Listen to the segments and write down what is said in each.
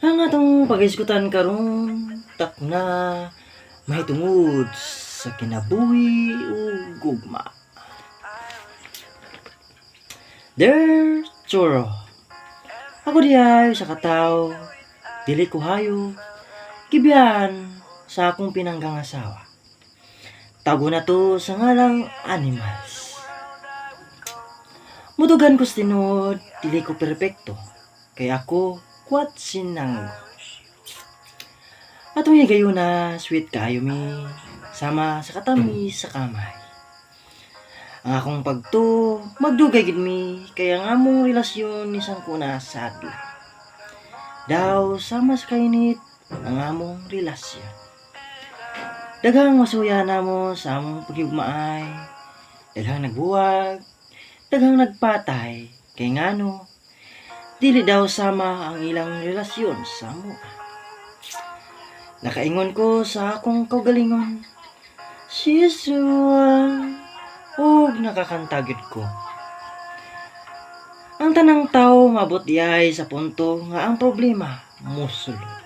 Ang atong paghisgutan karon takna mahitungod sa kinabuhi ug gugma. Dear Choro, ako diay usa ka tawo, dili ko hayo, gibiyan sa akong pinanggang asawa. Tago na to sa ngalang Animals. Mudugan ko sa tinuod, dili ko perpekto, kay ako kwat sinanggo. Atong higayuna, sweet kaayo mi, sama sa katamis sa kamay. Ang akong pagtuo, magdugay gid mi, kay ang among relasyon ni sangkuna sa adlaw. Daw sama sa kainit ang among relasyon. Daghang masuya namo sa among paghigugmaay, daghang nagbuwag, daghang nagpatay, kay ngano, dili daw sama ang ilang relasyon sa amo. Nakaingon ko sa akong kaugalingon, "She's the one," ug nakakanta gyud ko. Ang tanang tao mabot diay sa punto nga ang problema mosulod.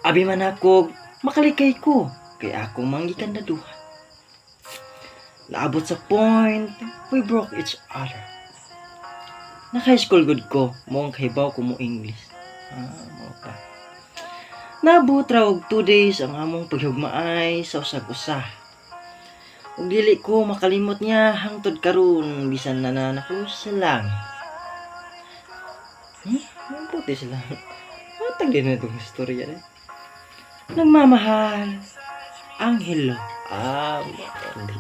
Abi man ako makalikay ko kay ako man gikandaduhan. Naabot sa point we broke each other. Naka-high school gud ko, mao ang kahibaw ko mo English. Ah, mao pa. Naabot ra og 2 days ang among paghugmaay sa usag usa. Ug dili ko makalimot niya hangtod karon bisan na naa ko sa langit. Mabuti sila. Matag din na itong istorya eh. Nagmamahal. Angelo. Ah, hindi.